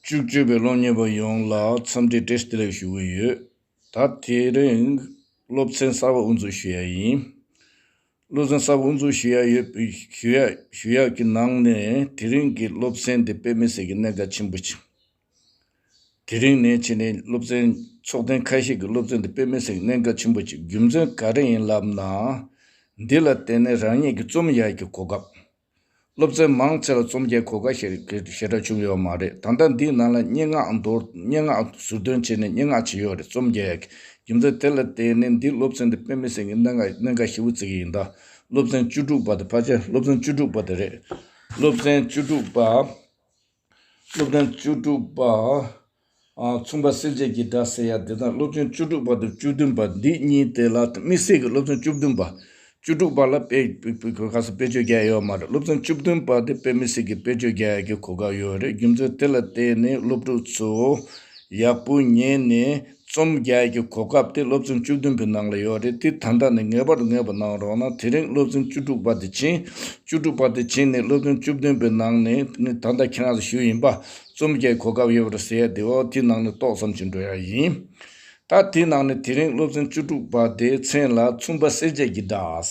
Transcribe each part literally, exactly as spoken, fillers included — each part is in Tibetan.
བཅུ་གཅིག་པའི་སློབ་གཉེར་བ་ཡོངས་ལ་འཚམས་འདྲི་བཀྲ་ཤིས་བདེ་ལེགས་ཞུ་གི་ཡོད། ད་དེ་རིང་སློབ་ཚན་གསར་པ་དབུ་འཛུགས་ཞུ་ཡ་ཡིན། སློབ་ཚན་གསར་པ་དབུ་འཛུགས་ཞུ་ཡ་ཡོད་པའི་ཞུ་ཡ་ཞུ་ཡ་གི་ནང་ནས་དེ་རིང་གི་སློབ་ཚན་དེ་དཔེ་མི་སྲིད་ཀྱི་གནད་འགག་ཆེན་པོ་ཅིག་དེ་རིང་ནས་བྱས་ནས་སློབ་ཚན་ཚོགས་ཐེངས་ཁ་ཤས་ཀྱི་སློབ་ཚན་དེ་དཔེ་མི་སྲིད་ཀྱི་གནད་འགག་ཆེན་པོ་ཅིག་རྒྱུ་མཚན་ག་རེ་ཡིན་ལབ་ན། འདི་ལ་བརྟེན་ནས་རང་ཉིད་ཀྱི་རྩོམ་ཡག་གི་གོ་སྐབས། སློབ་ཚན་མང་ཆེ་ལ་རྩོམ་རྒྱག་གོ་སྐབས་ཞེ་ཞེ་དྲག་བྱུང་ཡོད་མ་རེད། ད་ལྟ་འདིའི་ནང་ལ་སྙན་ངག་མདོར་སྙན་ངག་ཟུར་འདོན་བྱས་ནས་སྙན་ངག་བྱས་ཡོད་རེད། རྩོམ་རྒྱག་ཡག་གི་རྒྱུ་མཚན་དེ་ལ་བརྟེན་ནས་འདི་སློབ་ཚན་འདི་དཔེ་མི་སྲིད་ཀྱི་གནད་འགག་གནད་འགག་ཞེ་པོ་བརྩི་གི་ཡིན། ད་སློབ་ཚན་བཅུ་དྲུག་པ་དེ་ཕལ་ཆེར་སློབ་ཚན་བཅུ་དྲུག་པ་དེ་རེད། སློབ་ཚན་བཅུ་དྲུག་པ། སློབ་ཚན་བཅུ་དྲུག་པ། ཨ། མཚུངས་པ་གསལ་བྱེད་ཀྱི་སྒྲ་ཟེར་ཡ་དེ་དང་སློབ་ཚན་བཅུ་དྲུག་པ་དང་བཅུ་བདུན་པ་འདི་གཉིས་དེ་ལ་དམིགས་བསལ་གྱི་སློབ་ཚན་བཅུ་བདུན་པ། བཅུ་དྲུག་པ་ལ་དཔེ་དཔེ་དཔེ་ག་ས་དཔེ་བརྗོད་རྒྱག་ཡོད་མ་རེད། སློབ་ཚན་བཅུ་བདུན་པ་དེ་དཔེ་མི་སྲིད་ཀྱི་དཔེ་བརྗོད་རྒྱག་ཡ་གི་གོ་སྐབས་ཡོད་རེད། རྒྱུ་མཚན་དེ་ལ་བརྟེན་ནས་སློབ་ཕྲུག་ཚོ་ཡག་པོ་ཉན་ནས་རྩོམ་རྒྱག་ཡ་གི་གོ་སྐབས་དེ་སློབ་ཚན་བཅུ་བདུན་པའི་ནང་ལ་ཡོད་རེད། དེ་ད་ལྟ་ནས་ངེས་པར་དུ་ངེས་པ་གནང་རོགས་གནང་། དེ་རིང་སློབ་ཚན་བཅུ་དྲུག་པ་དེ་ཕྱིན། བཅུ་དྲུག་པ་དེ་ཕྱིན་ནས་སློབ་ཚན་བཅུ་བདུན་པའི་ནང་ནས་ནི་ད་ལྟ་ཁྱེད་རང་ཚོ་ཞུས་ཡིན་པ། རྩོམ་རྒྱག་གོ་སྐབས་ཡོད་པ་རེད་ཟེར་ཡ་དེ་འོ་དེའི་ནང་ནས་ཏོག་ཙམ་ཅིག་འགྲོ་ཡ་ཡིན། ད་དེའི་ནང་ནས་དེ་རིང་སློབ་ཚན་བཅུ་དྲུག་པ་དེའི་མཚན་ལ་མཚུངས་པ་གསལ་བྱེད་ཀྱི་སྒྲ།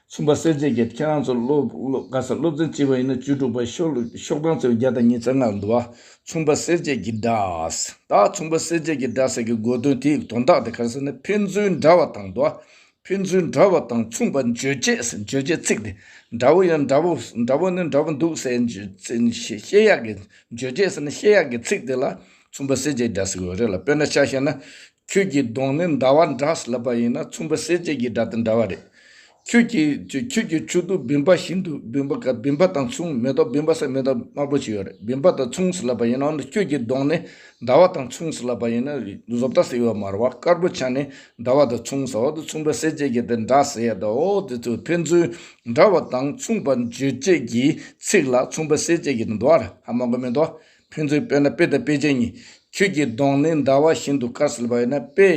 མཚུངས་པ་གསལ་བྱེད་ཀྱི་ཁྱེད་རང་ཚོ་སློབ་སློབ་ག་ས་སློབ་ཚན་གཅིག་པ་ཡིན་ན་བཅུ་དྲུག་པ་ཤོག་ཤོག་གྲངས་ཚོ་བརྒྱ་དང་ཉི་ཤུ་རྩ་ལྔ་འདུག་བ། མཚུངས་པ་གསལ་བྱེད་ཀྱི་སྒྲ། ད་མཚུངས་པ་གསལ་བྱེད་ཀྱི་སྒྲ་ཟེར་གྱི་གོ་དོན་དེའི་དོན་དག་དེ་ག་རེ་ཟེར་ན་ཕན་ཚུན་འདྲ་བ་དང་འདུག་བ། ཕན་ཚུན་འདྲ་བ་དང་མཚུངས་པ་བརྗོད་བྱེད་ཟེར། བརྗོད་བྱེད་ཚིག་དེ་འདྲ་བོ་ཡང་འདྲ་བོ་འདྲ་བོ་ནི་འདྲ་བོ་འདུག་ཟེར་བརྗོད་བཤད་ཡག་གི་བརྗོད་བྱེད་ཟེར་ན་བཤད་ཡག་གི་ཚིག་དེ་ལ་མཚུངས་པ་གསལ་བྱེད་སྒྲ་ཟེར་གྱི་ཡོད་རེད་ལ། དཔེར་ན་ཆ་བཞག་ན། ཁྱོད་ཀྱི་གདོང་ནི་ཟླ་བ་འདྲ་ཟེར་ལབ་པ་ཡིན་ན་མཚུངས་པ་གསལ་བྱེད་ཀྱི་སྒྲ་དང་འདྲ་བ་རེད། ཁྱོད་ཀྱི་ཁྱོད་ཀྱི་ཕྱོགས་དུས་བིམ་པ་བཞིན་དུ་བིམ་པ་ག་བིམ་པ་དང་མཚུངས། མེ་ཏོག་བིམ་པ་ཟེར་མེ་ཏོག་དམར་པོ་ཅིག་ཡོད་རེད། བིམ་པ་དང་མཚུངས་ཟེར་ལབ་པ་ཡིན་ན་ཁྱོད་ཀྱི་གདོང་ནི་ཟླ་བ་དང་མཚུངས་ཟེར་ལབ་པ་ཡིན་ན་བཟོ་ལྟ་ཟེར་ཡོད་མ་རེད་བ། དཀར་པོ་ཆགས་ནས་ཟླ་བ་དང་མཚུངས་ཟེར་བ་དེ་མཚུངས་པ་གསལ་བྱེད་ཀྱི་དེ་འདྲ་ཟེར་ཡ་ད་འོ་དེ་ཚོ་ཕན་ཚུན་འདྲ་བ་དང་མཚུངས་པ་བརྗོད་བྱེད་ཀྱི་ཚིག་ལ་མཚུངས་པ་གསལ་བྱེད་ཀྱི་དེ་འདུག་བ། ཧ་མ་གོ་མི་འདུག་ཕན་ཚུན་དཔེར་ན་དཔེ་དང་དཔེ་ཅན་གཉིས། ཁྱོད་ཀྱི་གདོང་ནི་ཟླ་བ་བཞིན་དུ་དཀར་ཟེར་ལབ་པ་ཡིན་ན་དཔེ།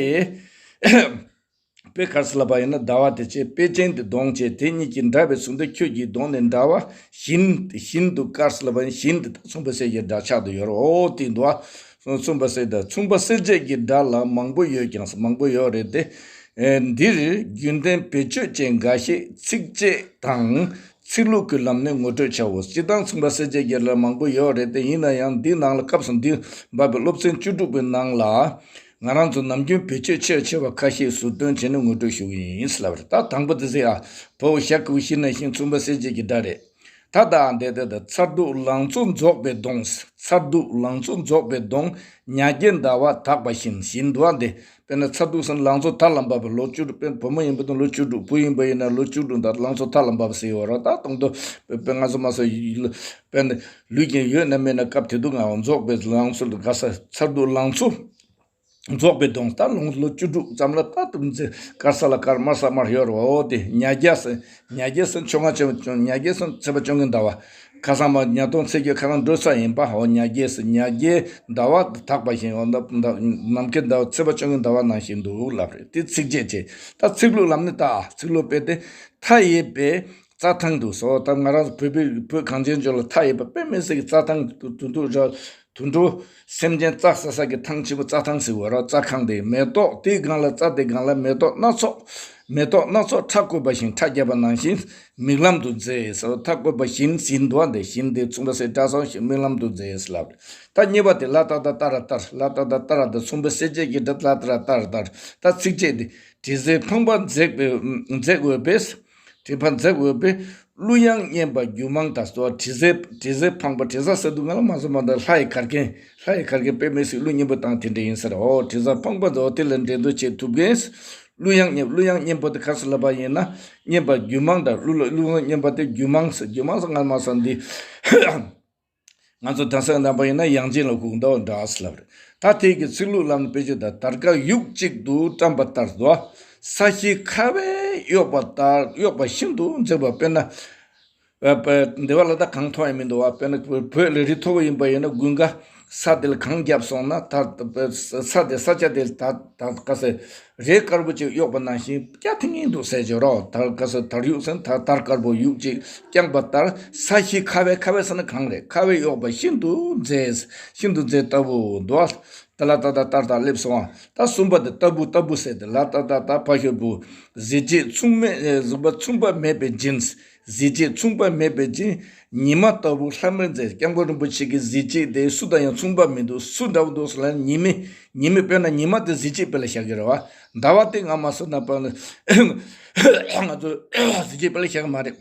དཔེ་ག་རེ་ཟེར་ལབ་པ་ཡིན་ན་ཟླ་བ་དེ་བྱས་དཔེ་ཅན་དེ་གདོང་བྱས་དེ་གཉིས་ཀྱི་འདྲ་བའི་ཟུང་འབྲེལ། ཁྱོད་ཀྱི་གདོང་ནི་ཟླ་བ་བཞིན་བཞིན་དུ་དཀར་ཟེར་ལབ་པ་ཡིན་བཞིན་དེ་དག་མཚུངས་པ་གསལ་བྱེད་སྒྲ་ཆགས་བསྡད་ཡོད་རེད། འོ་དེ་འདུག་ཨ། མཚུངས་པ་གསལ་དང་མཚུངས་པ་གསལ་བྱེད་ཀྱི་སྒྲ་ལ་མང་པོ་ཡོད་ཀྱང་མང་པོ་ཡོད་རེད་དེ། ཨེ། འདིར་རྒྱུན་ལྡན་བེད་སྤྱོད་ཅན་འགའ་ཞིག་ཚིགས་བཅད་དང་ཚིག་ལྷུག་གི་ལམ་ནས་ངོ་སྤྲོད་བྱའོ། སྤྱིར་བཏང་མཚུངས་པ་གསལ་བྱེད་ཀྱི་སྒྲ་མང་པོ་ཡོད་རེད་དེ། ཡིན་ན་ཡང་འདིའི་ནང་ལ་སྐབས་སུ་འདི་འབབ་པའི་སློབ་ཚན་བཅུ་དྲུག་པའི་ནང་ལ། ང་རང་ཚོ་ནམ་རྒྱུན་བེད་སྤྱོད་ཆེས་ཆེ་བ་ཁ་ཤས་ཟུར་འདོན་བྱས་ནས་ངོ་སྤྲོད་ཞུ་གི་ཡིན་ལབ་རེད། ད་དང་པོ་དེ་ཟེར་ཨ། བོའུ་ཞྭ་གི་བཞིན་ན་བཞིན་མཚུངས་པ་གསལ་བྱེད་ཀྱི་སྒྲ་རེད། ད་ད་འདས་དེ་ད་མཚར་སྡུག་ལང་ཚོ་རྫོགས་པའི་གདོང་། མཚར་སྡུག་ལང་ཚོ་རྫོགས་པའི་གདོང་། ཉ་རྒྱལ་ཟླ་བ་དག་པ་བཞིན་བཞིན་དུ་ཨ་འདི། དཔེར་ན་མཚར་སྡུག་ཟེར་ན་ལང་ཚོ་མཐའ་ལ་འབབ་པ། ལོ་བཅུ་དྲུག་དཔེར་ན་བུ་མོ་ཡིན་པ་དང་ལོ་བཅུ་དྲུག་བུ་ཡིན་པ་ཡིན་ན་ལོ་བཅུ་དྲུག་ད་ལང་ཚོ་མཐའ་ལ་འབབ་པ་ཟེར་ཡོད་རེད། ད་དང་དུ་དཔེར་ང་ཚོ་མ་སོ་དཔེར་ན་ལུས་ཀྱི་ཡོད་ན་མེད་ན་སྐབས་དེ་དུས་ང་རྫོགས་པའི་ལང་ཚོ་ག་ས་མཚར་སྡུག་ལང་ཚོ། རྫོགས་པའི་གདོང་། ད་ལོ་ལོ་བཅུ་དྲུག་ཙམ་ལ་ད་དུ་མཛེས་དཀར་ས་ལ་དཀར་དམར་ས་དམར་ཡོད་རེད་བ། འོ་དེ་ཉ་རྒྱལ་ཟེར། ཉ་རྒྱལ་ཟེར་ཆོ་ང་ཆོ་ཆོ་ཉ་རྒྱལ་ཟེར་ཚེས་པ་བཅོ་ལྔའི་ཟླ་བ། ཁ་སང་མ་ཉ་སྟོང་ཚེས་བརྒྱད་ཁ་སང་འགྲོ་ས་ཡིན་པ། འོ་ཉ་རྒྱལ་ཟེར་ཉ་རྒྱལ་ཟླ་བ་དག་པ་བཞིན། འོ་ད་ད་ནམ་མཁའི་ཟླ་བ་ཚེས་པ་བཅོ་ལྔའི་ཟླ་བ་ནང་བཞིན་འདུག་ལབ་རེད། དེ་ཚིགས་བཅད་བྱས། ད་ཚིག་ལྷུག་ལམ་ནས་ད་ཚིག་ལྷུག་དཔེ་དེ་མཐའ་ཡས་པའི་རྩྭ་ཐང་དུ་སོ། ད་ང་རང་ཚོ་བོད་པའི་བོད་གངས་ཅན་ལྗོངས་ལ་མཐའ་ཡས་པ་དཔེ་མི་སྲིད་ཀྱི་རྩྭ་ཐང་དུ་དུ་འདུག་ར། དུད་འགྲོ་སེམས་ཅན་རྩྭ་ཟ་ས་ཀྱི་ཐང་ཆེན་པོ་རྩྭ་ཐང་ཟེར་བ་ར། རྩྭ་ཁང་དེ་མེ་ཏོག་དེའི་སྒང་ལ་རྩྭ་དེའི་སྒང་ལ་མེ་ཏོག་སྣ་ཚོགས། མེ་ཏོག་སྣ་ཚོགས་ཁྲ་བཀོད་པ་བཞིན་ཁྲ་བརྒྱབ་པ་ནང་བཞིན་མིག་ལམ་དུ་མཛེས་ཟེར། ཁྲ་བཀོད་པ་བཞིན་ཟིན་འདུག་བ། འདི་བཞིན་དེ་མཚུངས་པ་གསལ་སྒྲ་སོགས་ཤིག་མིག་ལམ་དུ་མཛེས་ལབ། ད་གཉིས་པ་དེ་ལ་ཏ་ད་ཏ་ར་ཏར། ལ་ཏ་ད་ཏ་ར་ད་མཚུངས་པ་གསལ་བྱེད་ཀྱི་སྒྲ་ལ་ཏ་ར་ཏར་ཏར། ད་ཚིགས་བཅད་དེ་དྲི་ཟའི་ཕང་པ་འཛེག་པའི་འཛེག་འོས་པས། དྲི་ཕ་འཛེག་འོས་པས། གླུ་དབྱངས་སྙན་པ་རྒྱུད་མང་དང་སོགས། དྲི་ཟའི་དྲི་ཟའི་ཕང་པ། དྲི་ཟ་ཟེར་དུས་ང་ལ་མ་སོ་མ་ད་ལྷ་ཡི་གར་མཁན། ལྷ་ཡི་གར་མཁན་དཔེ་མི་སྲིད་གླུ་སྙན་པོ་བཏང་དེ་འདྲ་ཡིན་ཟེར། འོ་དྲི་ཟ་ཕང་པ་འཛེག་དེ་ལ་འགྲན་བསྡུར་བྱེད་ཐུབ་མཁན། གླུ་དབྱངས་སྙན་གླུ་དབྱངས་སྙན་པོ་དེ་ག་རེ་ཟེར་ལབ་པ་ཡིན་ན། སྙན་པ་རྒྱུད་མང་དང་གླུ་ལ་གླུ་དབྱངས་སྙན་པ་དེ་རྒྱུད་མང་ཟེར། རྒྱུད་མང་ཟེར་ང་ལ་མ་སོ་འདི། ང་ཚོ་དེང་སང་རྣམ་པ་ཡིན་ན་དབྱངས་ཅན་ལ་གོ་གི་འདུག་འདྲ་ཟེར་ལབ་རེད། ད་དེ་གི་ཚིག་ལྷུག་ལམ་ནས་དཔེ་བརྗོད་ད་དར་དཀར་ཡུག་གཅིག་ཏུ་བཀྲམ་པ་ལྟར་དུ། ས་གཞི་ཁ་བས་གཡོགས་པ་ལྟར་གཡོགས་པ་བཞིན་དུ་མཛེས་པ། དཔེར་ན། ཨ། བ། འདི་བ་ལ་ད་གང་མཐོང་ཡང་མི་འདུག་བ། དཔེར་ན་བོད་ལ་རི་མཐོ་པོ་ཡིན་པ་ཡིན་ན་དགུན་ཁ་ ས་དེ་ལ་གངས་བརྒྱབ་སོང་ན་ད་ས་དེ་ས་ཆ་དེ་ད་ད་ག་ཟེ་རས་དཀར་པོ་ཅིག་གཡོགས་པ་ནང་བཞིན་སྐྱ་ཐིང་ངེ་འདུག་ཟེར་བྱོས་རོགས། དར་ག་ཟེ་དར་ཡུག་ཟེར་ན་དར་དར་དཀར་པོ་ཡུག་ཅིག་རྐྱང་པ་དར། ས་གཞི་ཁ་བའི་ཁ་བའི་ས་ན་གངས་རེད། ཁ་བའི་གཡོགས་པ་ཤིན་ཏུ་མཛེས། ཤིན་ཏུ་མཛེས་ལྟ་བུ་འདུག་ཨ། ད་ལ་ད་ད་ལྟར་དང་སླེབས་སོང་ཨ། ད་གསུམ་པ་དེ་ལྟ་བུ་ལྟ་བུ་ཟེར་ཏེ་ལ་ད་ད་ད་ཕ་ཤོར་བུ། གཟི་བརྗིད་མཚུངས་མེད་གཟུགས་པ་མཚུངས་པ་མེད་པའི་སྦྱིན། གཟི་བརྗིད་མཚུངས་པ་མེད་པའི་སྦྱིན། ཉི་མ་ལྟ་བུ་ལྷམ་མེར་མཛེས། སྐྱབས་མགོན་རིན་པོ་ཆེ་གི་གཟི་བརྗིད་དེ་སུ་དང་ཡང་མཚུངས་པ་མི་འདུག་སུ་འདྲ་བོ་འདུག་ཟེར་ལ་ཉི་མ། ཉི་མ་དཔེར་ན་ཉི་མ་དེ་གཟི་བརྗིད་དཔེ་ལ་བཞག་གི་རེད་བ། ཟླ་བ་དེ་ང་མ་སོ་ན་པ་ང་ཚོ་གཟི་བརྗིད་དཔེ་ལ་བཞག་གི་མ་རེད།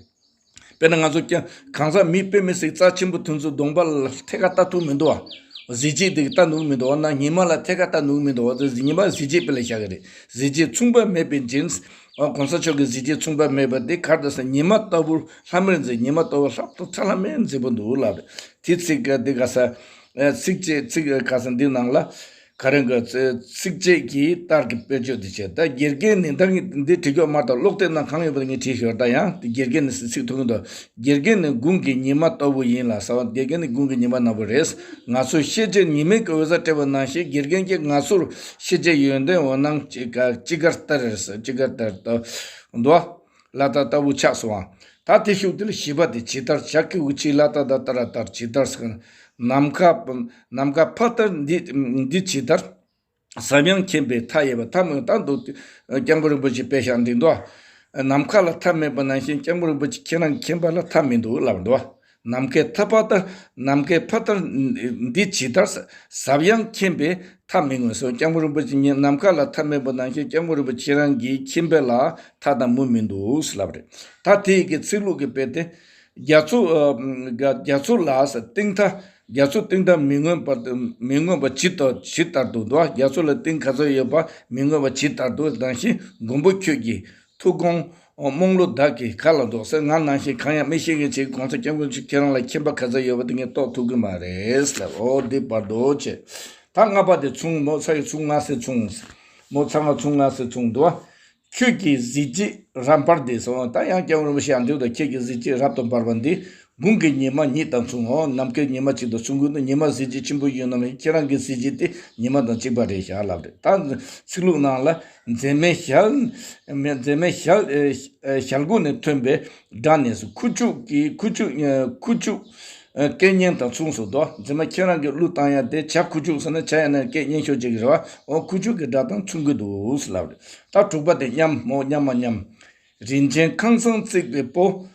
དཔེར་ན་ང་ཚོ་ཀྱང་གང་ཟག་མི་དཔེ་མི་སྲིད་རྩ་ཆེན་པོ་དེ་ཚོ་གདོང་པ་ལ་ཐད་ཀར་ལྟ་ཐུབ་མི་འདུག་བ། གཟི་བརྗིད་དེ་ལྟ་ནུས་མི་འདུག་བ་ན་ཉི་མ་ལ་ཐད་ཀར་ལྟ་ནུས་མི་འདུག་བ། དེ་ཉི་མ་གཟི་བརྗིད་དཔེ་ལ་བཞག་གི་རེད། གཟི་བརྗིད་མཚུངས་པ་མེད་པའི་སྦྱིན། ཨོ་གོང་ས་མཆོག་གི་གཟི་བརྗིད་མཚུངས་པ་མེད་པ་དེ་གར་དུ་ས་ཉི་མ་ལྟ་བུ་ལྷམ་མེར་མཛེས། ཉི་མ་ལྟ་བུ་ལྷག་ཏུ་ཁྲ་ལྷམ་མེར་མཛེས་པོ་འདུག་ལབ་རེད། དེ་ཚིག་ག་དེ་ག་ས་ཚིགས་བཅད་ཚིག་ག་ས་འདི་ནང་ལ། ག་རེ་འགོད་ཚེ་ཚིགས་བཅད་ཀྱི་ལྟར་གྱི་དཔེར་བརྗོད་འདི་བྱས། ད་དགེ་རྒན་ནི་ད་ངས་འདི་བྲིས་ཀྱོག་མ་གཏོགས་ཀློག་དེབ་ནང་གང་ཡོད་པ་ངས་བྲིས་ཞོར་ད་ཡང་དེ་དགེ་རྒན་ནི་ཟེར་ཚིག་ཐུག་གི་འདུག་དགེ་རྒན་ནི་དགུང་གི་ཉི་མ་ལྟ་བུ་ཡིན་ལ་ཟེར་བ། དགེ་རྒན་ནི་དགུང་གི་ཉི་མ་ནག་པོ་རེད། ང་ཚོ་ཤེས་བྱའི་ཉི་མའི་འོད་ཟེར་སྤྲད་པ་ནང་བཞིན་དགེ་རྒན་གྱིས་ང་ཚོར་ཤེས་བྱའི་ཡོན་ཏན་འོད་སྣང་ཅི་ག་ཅི་གར་ལྟར་རེད་ཟེར་ཅི་གར་ལྟར་ལྟ་འདུག་ལ་ད་ལྟ་བུ་ཆགས་སོང་བ། ད་དེ་ཤུགས་དེ་ལ་བཞི་པ་དེ་ཇི་ལྟར་བྱ་ཁུ་བུ་ཆི་ལ་ད་ད་ལྟ་ར་ལྟར་ཇི་ལྟར་ཟེར། ནམ་མཁའ་ནམ་མཁའ་ཕ་ལྟར་འདི་འདི་ཇི་ལྟར། ཟབ་ཡངས་མཁྱེན་པའི་མཐའ་ཡས་པ་མཐའ་མེད་ད་འདུག་སྐྱབས་མགོན་རིན་པོ་ཆེ་དཔེ་བཞག་འདི་འདུག་ནམ་མཁའ་ལ་མཐའ་མེད་པ་ནང་བཞིན་སྐྱབས་མགོན་རིན་པོ་ཆེ་ཁྱེད་རང་མཁྱེན་པ་ལ་མཐའ་མི་འདུག་ལབ་འདུག་ནམ་མཁའི་མཐའ་ཕ་ལྟར་ནམ་མཁའི་ཕ་ལྟར་འདི་ཇི་ལྟར། ཟབ་ཡངས་མཁྱེན་པའི་མཐའ་མི་མངོན་སོ། སྐྱབས་མགོན་རིན་པོ་ཆེ་ཉིད་ནམ་མཁའ་ལ་མཐའ་མེད་པ་ནང་བཞིན་སྐྱབས་མགོན་རིན་པོ་ཆེ་ཁྱེད་རང་གི་མཁྱེན་པ་ལ་མཐའ་དང་མུ་མི་འདུག་ལབ་རེད། ད་དེ་ཡི་གི་ཚིག་ལྷུག་གི་དཔེ་དེ། རྒྱ་མཚོ་ཨ། རྒྱ་མཚོ་ལ་ཟེར་གཏིང་མཐའ། རྒྱ་མཚོ་གཏིང་མཐའ་མི་མངོན་པ་མི་མངོན་པ་ཇི་ལྟར་ཇི་ལྟར་དུ་འདུག་རྒྱ་མཚོ་ལ་གཏིང་ག་ཚོད་ཡོད་པ་མི་མངོན་པ་ཇི་ལྟར་དུ་ནང་བཞིན་མགོན་པོ་ཁྱོད་ཀྱི་ཐུགས་དགོངས་རྨོངས་ལོ་བདག་གིས་ག་ལ་འདོགས་ཟེར། ང་ནང་བཞིན་གང་ཡང་མི་ཤེས་མཁན་ཅིག་གོང་ས་སྐྱབས་མགོན་ཁྱེད་རང་ལ་མཁྱེན་པ་ག་ཚོད་ཡོད་པ་དེ་ངས་རྟོགས་ཐུབ་ཀྱི་མ་རེད་ལབ། ཨོ་འདི་བར་དོ་བྱས། ད་ལྔ་པ་དེ་མཚུངས་མོ་ཚ་ཡི་མཚུངས་ལྔ་སེ་མཚུངས། མོ་ཚ་ལྔ་མཚུངས་ལྔ་སེ་མཚུངས་འདུག་ཁྱོད་ཀྱི་གཟི་བརྗིད་རབ་འབར་འདི་སོང་། ད་ཡང་སྐྱབས་མགོན་རིན་པོ་ཆེ་ཡང་འདུག་ད་ཁྱེད་ཀྱི་གཟི་བརྗིད་རབ་ཏུ་འབར་བ་འདི་དགུང་གི་ཉི་མ་ཉིད་དང་མཚུངས་འོ། ནམ་མཁའི་ཉི་མ་གཅིག་དང་མཚུངས་ཀྱི་འདུག་ཉི་མ་གཟི་བརྗིད་ཆེན་པོ་ཡོད་ན་མིན་ཁྱེད་རང་གི་གཟི་བརྗིད་དེ་ཉི་མ་དང་གཅིག་པ་རེད་བཞག་ལབ་རེད། ད་ཚིག་ལྷུག་ནང་ལ་མཛེས་མའི་ཞལ། མཛེས་མའི་ཞལ། ཞལ་སྒོ་ནས་ཐོན་པའི་སྒྲ་ནི་ཁུ་བྱུག་གི་ཁུ་བྱུག་ཁུ་བྱུག་སྐད་སྙན་དང་མཚུངས་སུ་འདུག་མཛེས་མ་ཁྱེད་རང་གི་གླུ་བཏང་ཡ་དེ་བྱ་ཁུ་བྱུག་ཟེར་ན་བྱ་ཡ་ན་སྐད་སྙན་ཤོས་ཅིག་རེད་བ། འོ་ཁུ་བྱུག་གི་སྒྲ་དང་མཚུངས་ཀྱི་འདུག་ལབ་རེད། ད་དྲུག་པ་དེ་མཉམ་མོ་མཉམ་མ་མཉམ། རིན་ཆེན་ཁང་བཟང་བརྩིགས་པའི་སྤོ།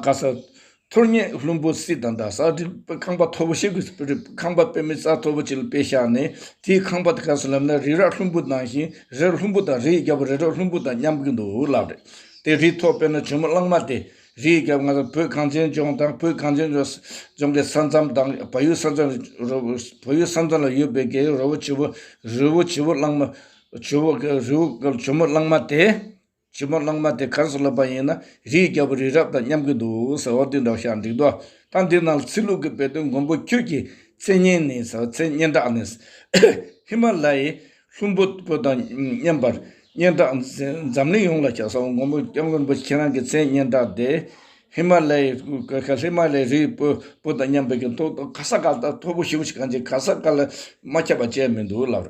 ག་ས། ཐོར་རྙེད་ལྷུན་པོ་སྲིད་དང་འདྲ་ས་རི་ཁང་པ་མཐོ་པོ་ཞིག་གི་རི་ཁང་པ་དཔེ་མི་རྩ་མཐོ་པོ་ཅིག་ལ་དཔེ་བཞག་ནས་དེའི་ཁང་པ་དེ་ག་ས་ལབ་ན་རི་རབ་ལྷུན་པོ་ནང་བཞིན་རི་རབ་ལྷུན་པོ་དང་རི་ཡི་རྒྱལ་པོ་རི་རབ་ལྷུན་པོ་དང་མཉམ་གྱི་འདུག་ལབ་རེད། དེ་རི་མཐོ་དཔེར་ན་ཇོ་མོ་གླང་མ་དེ། རི་ཡི་རྒྱལ་པོ་ང་ཚོ་བོད་གངས་ཅན་ལྗོངས་དང་བོད་གངས་ཅན་ལྗོངས་ལྗོངས་ཀྱི་ས་མཚམས་དང་བལ་ཡུལ་ས་མཚམས་རི་བོ་བལ་ཡུལ་ས་མཚམས་ལ་ཡོད་པའི་གི་རི་བོ་ཇོ་བོ་རི་བོ་ཇོ་བོ་གླང་མ་ཇོ་བོ་རི་བོ་ཇོ་མོ་གླང་མ་དེ། ཇོ་མོ་གླང་མ་དེ་གར་སོང་ལབ་པ་ཡིན་ན་རིའི་རྒྱལ་པོ་རི་རབ་དང་མཉམ་གྱི་འདུག་ཟེར་བ་དེ་འདྲ་བཤད་འགྲིག་འདུག་ད་འདི་ནང་ཚིག་ལྷུག་གི་དཔེ་དོན་མགོན་པོ་ཁྱོད་ཀྱི་མཚན་སྙན་ནི་ཟེར་བ་མཚན་སྙན་གྲགས་ནི། ཧི་མ་ལ་ཡའི་ལྷུན་པོ་པོ་དང་མཉམ་པར་སྙན་གྲགས་འཛམ་གླིང་ཡོངས་ལ་ཁྱབ་ཟེར་བ་མགོན་པོ་སྐྱབས་མགོན་པོ་ཁྱེད་རང་གི་མཚན་སྙན་གྲགས་དེ། ཧི་མ་ལ་ཡའི་ཧི་མ་ལ་ཡའི་རིའི་སྤོ་སྤོ་དང་མཉམ་པའི་གི་མཐོ་ག་ས་ག་ལ་མཐོ་པོ་ཞེ་པོ་ཞིག་གང་ཅི་ག་ས་ག་ལ་མ་ཁྱབ་པ་ཅི་མི་འདུག་ལབ།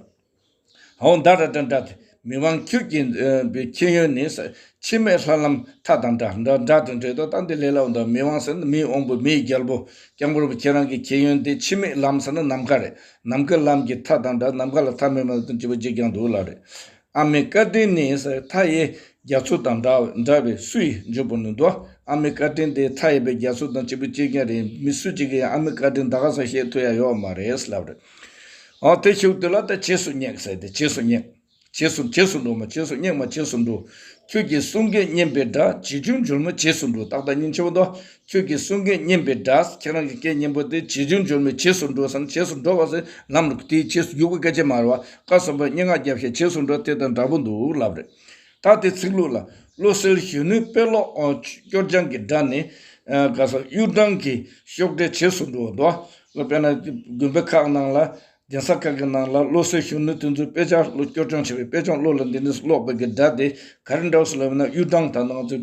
འོ་ད་ར་ད་འདྲ་དེ་མི་དབང་ཁྱོད་ཀྱི་ཨ་པའི་མཁྱེན་ཡོན་ནི་འཆི་མེད་ལྷ་ལམ་མཐའ་དང་འདྲ་འདྲ་འདྲ་དེ་འདྲ་དོ་ད་འདི་ལས་ལ་འོང་ད་མི་དབང་ཟེར་ན་མིའི་དབང་པོ་མིའི་རྒྱལ་པོ་སྐྱབས་མགོན་རིན་པོ་ཆེ་ཁྱེད་རང་གི་མཁྱེན་ཡོན་དེ་འཆི་མེད་ལམ་ཟེར་ན་ནམ་མཁའ་རེད། ནམ་མཁའི་ལམ་གྱི་མཐའ་དང་འདྲ་ནམ་མཁའ་ལ་མཐའ་མེད་མ་དང་བཅས་པ་གཅིག་ཀྱང་འདུག་ལ་རེད། ཨ་མའི་བཀའ་དྲིན་ནི་མཐའ་ཡས་རྒྱ་མཚོ་དང་འདྲ་འདྲ་བའི་སུ་ཡིས་འཇུག་པར་ནུས་འདུག་ཨ་མའི་བཀའ་དྲིན་དེ་མཐའ་ཡས་པའི་རྒྱ་མཚོ་དང་གཅིག་པ་གཅིག་ཀྱང་རེད། མི་སུ་གཅིག་གིས་ཡང་ཨ་མའི་བཀའ་དྲིན་ད་ག་ས་བཤད་ཐུབ་ཡ་ཡོད་མ་རེད་ལབ་རེད། ཨོ་དེ་ཤུགས་དེ་ལ་ད་རྗེས་སུ་སྙེག་ཟེར་ཏེ་རྗེས་སུ་སྙེག་རྗེས་སུ་རྗེས་སུ་འགྲོ་མ་རྗེས་སུ་སྙེག་མ་རྗེས་སུ་འགྲོ། ཁྱོད་ཀྱི་གསུང་སྐད་སྙན་པའི་སྒྲ་ཇི་བྱུང་འགྱུར་མེད་རྗེས་སུ་འགྲོ། ཏག་ཏག་སྙན་ཆེ་བོ་འདུག་ཁྱོད་ཀྱི་གསུང་སྐད་སྙན་པའི་སྒྲ་ཁྱེད་རང་གི་སྐད་སྙན་པོ་དེ་ཇི་བྱུང་འགྱུར་མེད་རྗེས་སུ་འགྲོ་ཟེར་ན་རྗེས་སུ་འགྲོ་བ་ཟེར་ལམ་ལུགས་དེའི་རྗེས་སུ་རྒྱུག་པའི་སྐད་ཆ་མ་རེད་བ། བཀའ་གསུམ་པ་སྙན་ངག་བརྒྱབ་ཤག་རྗེས་སུ་འགྲོ་དེ་དང་འདྲ་པོ་འདུག་ལབ་རེད། ད་དེ་ཚིག་ལྷུག་ལ་བློ་གསལ་གཞོན་ནུའི་དཔེ་ཀློག་སྐྱོར་སྦྱང་གི་སྒྲ་ནི། ག་ས་གཡུ་སྦྲང་གི་གཤོག་སྒྲའི་རྗེས་སུ་འགྲོ་བ་འདུག་དཔེར་ན་དགོན་པའི་ཁག་ནང་ལ་ གདན་ས་ཁག་གི་ནང་ལ་སློབ་གསོའི་གཞོན་ནུ་དེ་ཚོའི་དཔེ་ཆ་སློབ་སྐྱོར་སྦྱོང་བྱེད་པའི་དཔེ་སྦྱོང་ཀློག་ལ་འདི་ནས་ཀློག་པའི་གི་སྒྲ་དེ་ག་རེ་འདྲ་བོ་ཟེར་ལབ་ན། གཡུ་སྦྲང་དང་ནང་ཚོ་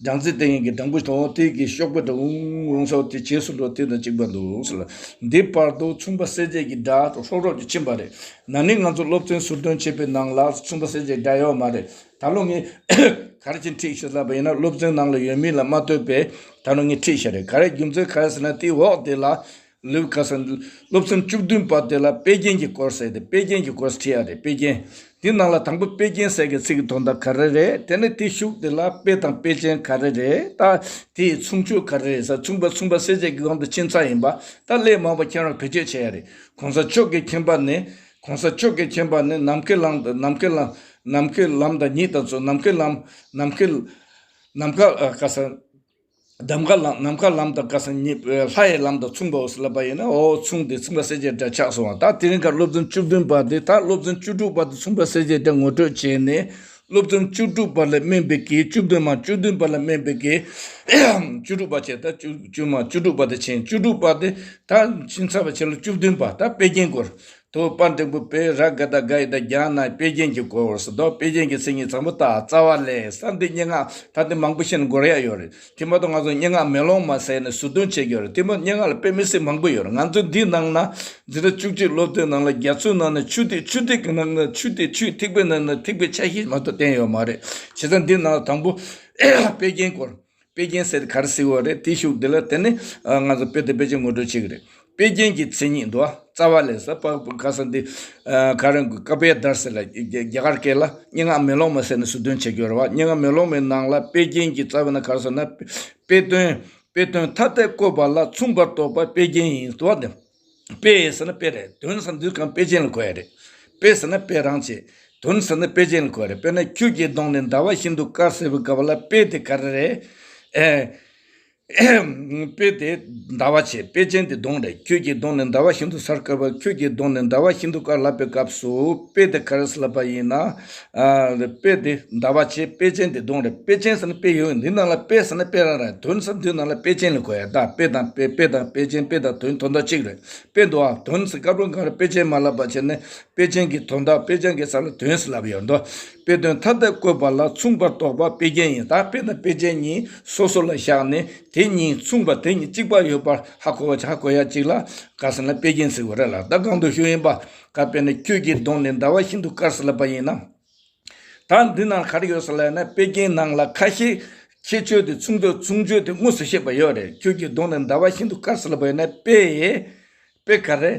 སྦྲང་རྩི་སྟེར་མཁན་གྱི་སྦྲང་བུ་དང་དེ་གི་གཤོག་པ་འདྲ་འུང་འུང་ཟེར་བ་དེ་བྱས་སུ་འགྲོ་དེ་དང་གཅིག་པ་འདུག་ཟེར་ལ། འདི་བར་དུ་མཚུངས་པ་གསལ་བྱེད་ཀྱི་སྒྲ་ཧྲོག་ཧྲོག་ཅིག་ཕྱིན་པ་རེད། ན་ནིང་ང་ཚོ་སློབ་ཚན་ཟུར་འདོན་བྱེད་པའི་ནང་ལ་མཚུངས་པ་གསལ་བྱེད་སྒྲ་ཡོད་མ་རེད། ད་ལོ་ངས་ག་རེ་བྱས་ཁྲིད་ཤག་ལབ་པ་ཡིན་ན། སློབ་ཚན་ནང་ལ་ཡོད་མེད་ལ་མ་ལྟོས་པའི་ད་ལོ་ངས་ཁྲིད་ཤག་རེད། ག་རེ་རྒྱུ་མཚན་ག་རེ་ཟེར་ན། དེའི་འོག་དེ་ལ་ལེའུ་ཁ་སང་སློབ་ཚན་བཅུ་བདུན་པ་དེ་ལ་དཔེ་རྒྱན་གྱི་སྐོར་ཟེར་ཏེ། དཔེ་རྒྱན་གྱི་སྐོར་ཁྲིད་ཡ་རེད། དཔེ་རྒྱན། དེ་ནང་ལ་དང་པོ་དཔེ་རྒྱན་ཟེར་གྱི་ཚིག་གི་དོན་དག་ག་རེ་རེད། དེ་ནས་དེའི་གཞུག་དེ་ལ་དཔེ་དང་དཔེ་ཅན་ག་རེ་རེད། ད་དེའི་མཚུངས་ཆོས་ག་རེ་རེད་ཟེར། མཚུངས་པ་མཚུངས་པ་གསལ་བྱེད་ཀྱི་དབང་དུ་ཕྱིན་ཚར་ཡིན་པ། ད་ལས་མང་པོ་ཁྱེད་རང་བེད་སྤྱོད་བྱེད་ཡ་རེད། གོང་ས་མཆོག་གིས་མཁྱེན་པ་ནི། གོང་ས་མཆོག་གིས་མཁྱེན་པ་ནི། ནམ་མཁའི་ལམ་དང་། ནམ་མཁའི་ལམ། ནམ་མཁའི་ལམ་དང་ཉིད་དང་མཚུངས། ནམ་མཁའི་ལམ། ནམ་མཁའི། ནམ་མཁའ། ཨ། ག་ས། ནམ་མཁའ་ལམ། ནམ་མཁའ་ལམ་དང་ག་ས་ཉིད། ལྷ་ཡི་ལམ་དང་མཚུངས་པའོ་ཟེར་ལབ་པ་ཡིན་ན། འོ། མཚུངས་དེ་མཚུངས་པ་གསལ་བྱེད་སྒྲ་ཆགས་སོང་བ། ད་དེ་རིང་ཁ་སློབ་ཚན་བཅུ་བདུན་པ་དེ། ད་སློབ་ཚན་བཅུ་དྲུག་པ་དེ་མཚུངས་པ་གསལ་བྱེད་སྒྲ་ངོ་སྤྲོད་བྱས་ནས། སློབ་ཚན་བཅུ་དྲུག་པ་ལ་སྨན་པའི་གི། བཅུ་བདུན་མ། བཅུ་བདུན་པ་ལ་སྨན་པའི་གི། བཅུ་དྲུག་པ་བྱས། ད་བཅུ། བཅུ་མ། བཅུ་དྲུག་པ་དེ་ཕྱིན། བཅུ་དྲུག་པ་དེ་ད་ཕྱིན་ཚར་བ་བྱས་ལ། བཅུ་བདུན་པ་ད་དཔེ་རྒྱན་སྐོར། དོ། པ་འགྲེང་བུ་པའི། ར་ག་བཏགས་རྒ་ཡ་བཏགས་རྒྱ་ན། དཔེ་རྒྱན་གྱི་སྐོར་ཟེར་དོ། དཔེ་རྒྱན་གྱི་མཚན་ཉིད་ཚང་པོ་ད་རྩ་བ་ལས་ས། འདི་སྙན་ངག་ད་དེ་མང་པོ་བཤད་ན་འགོར་ཡ་ཡོད་རེད། དེ་མ་གཏོགས་ང་ཚོ་སྙན་ངག་མེ་ལོང་མ་ཟེར་ནས་ཟུར་འདོན་བྱེད་ཀྱི་ཡོད་རེད། དེ་མ་སྙན་ངག་ལ་དཔེ་མི་སྲིད་མང་པོ་ཡོད་རེད། ང་ཚོ་འདི་ནང་ན་འཛིན་གྲྭ་བཅུ་གཅིག་སློབ་དེབ་ནང་ལ། རྒྱ་མཚོའི་ནང་ན་ཆུ་ཐིགས། ཆུ་ཐིགས་ཀྱི་ནང་ན་ཆུ་ཐིགས། ཆུ་ཐིགས་པའི་ནང་ན་ཐིགས་པའི་ཆ་ཤས་མ་གཏོགས་བསྟན་ཡོད་མ་རེད། བྱས་ཙང་འདི་ནང་དང་པོ་དཔེ་རྒྱན་སྐོར། དཔེ་རྒྱན་ཟེར་ག་རེ་ཟེར་བ་རེད། དེའི་གཞུག་དེ་ལ་དེ་ནི། ཨ། ང་ཚོ་དཔེ་དེ་དཔེ་ཅན་ངོ་སྤྲོད་བྱེད་ཀྱི་རེད། དཔེ་རྒྱན་གྱི་མཚན་ཉིད་འདུག་པ། རྩ་བ་ལས་ས། པ། ག་ས་འདི། ཨ། ག་རེ། ཀ་པའི་དར་ཟེར་ལ། རྒྱ་རྒྱ་གར་སྐད་ལ་སྙན་ངག་མེ་ལོང་མ་ཟེར་ནས་ཟུར་འདོན་བྱེད་ཀྱི་ཡོད་རེད་པ། སྙན་ངག་མེ་ལོང་མའི་ནང་ལ་དཔེ་རྒྱན་གྱི་རྩ་བ་ན་ག་རེ་ཟེར་ན། དཔེ་དོན། དཔེ་དོན་ཐ་དད་བཀོད་པ་ལ་མཚུངས་པར་རྟོགས་པ་དཔེ་རྒྱན་ཡིན་འདུག་པ། དེ། དཔེ་ཟེར་ན་དཔེ་རེད། དོན་ཟེར་འདི་གང་དཔེ་ཅན་ལ་གོ་ཡ་རེད། དཔེ་ཟེར་ན་དཔེ་རང་བྱས། དོན་ཟེར་ན་དཔེ་ཅན་ལ་གོ་ཡ་རེད། དཔེར་ན་ཁྱོད་ཀྱི་གདོང་ནས་ཟླ་བ་ཤིན་ཏུ་དཀར་ཟེར་བའི་སྐབས་ལ་དཔེ་དེ་ག་རེ་རེད། ཨེ། དཔེ་དེ་ཟླ་བ་བྱས། དཔེ་ཅན་དེ་གདོང་རེད། ཁྱོད་ཀྱི་གདོང་ནས་ཟླ་བ་ཤིན་ཏུ་དཀར། སྐབས་ཁྱོད་ཀྱི་གདོང་ནས་ཟླ་བ་ཤིན་ཏུ་དཀར་ལབ་པའི་སྐབས་སུ་དཔེ་དེ་ག་རེ་ཟེར་ལབ་པ་ཡིན་ན། ཨ། དཔེ་དེ་ཟླ་བ་བྱས། དཔེ་ཅན་དེ་གདོང་རེད། དཔེ་ཅན་ཟེར་ན་དཔེ་ཡོད། འདི་ནང་ལ་དཔེ་ཟེར་ན་དཔེ་རང་རེད། དོན་ཟེར་འདི་ནང་ལ་དཔེ་ཅན་ལ་གོ་ཡ། ད་དཔེ་དང་དཔེ། དཔེ་དང་དཔེ་ཅན། དཔེ་དང་དོན་དོན་དག་གཅིག་རེད། དཔེ་འདུག་པ། དོན་ཟེར་སྐབས་རུང་གང་རེད། དཔེ་ཅན་མ་ལབ་པ་བྱས་ནས་དཔེ་ཅན་གྱི་དོན་དག། དཔེ་ཅན་གྱི་ས་ལ་དོན་ཟེར་ལབ་ཡོད་འདུག། དཔེ་དོན་ཐ་དད་བཀོད་པ་ལ་མཚུངས་པར་རྟོགས་པ་དཔེ་རྒྱན་ཡིན། ད་དཔེ་དང་དཔེ་ཅན་གཉིས་སོ་སོ་ལ་བཞག་ནས་དེ་གཉིས་མཚུངས་པ། དེ་གཉིས་གཅིག་པ་ཡོད་པར་ཧ་གོ་བ། ཧ་གོ་ཡ་གཅིག་ལ་ག་ཟེར་ན་དཔེ་རྒྱན་ཟེར་བ་རེད་ལ། ད་གོང་དུ་ཞུས་ཡིན་པ། ག་དཔེར་ན་ཁྱོད་ཀྱི་གདོང་ནས་ཟླ་བ་ཤིན་ཏུ་དཀར་ཟེར་ལབ་པ་ཡིན་ན། ད་འདི་ནང་ག་རེ་ཡོད་ཟེར་ལབ་ན། དཔེ་རྒྱན་ནང་ལ་ཁ་ཤས་ཁྱད་ཆོས་དེ་མཚུངས་ཆོས། མཚུངས་ཆོས་དེ་དངོས་སུ་བཤད་པ་ཡོད་རེད། ཁྱོད་ཀྱི་གདོང་ནས་ཟླ་བ་ཤིན་ཏུ་དཀར་ཟེར་ལབ་པ་ཡིན་ན། དཔེ། དཔེ་ག་རེ།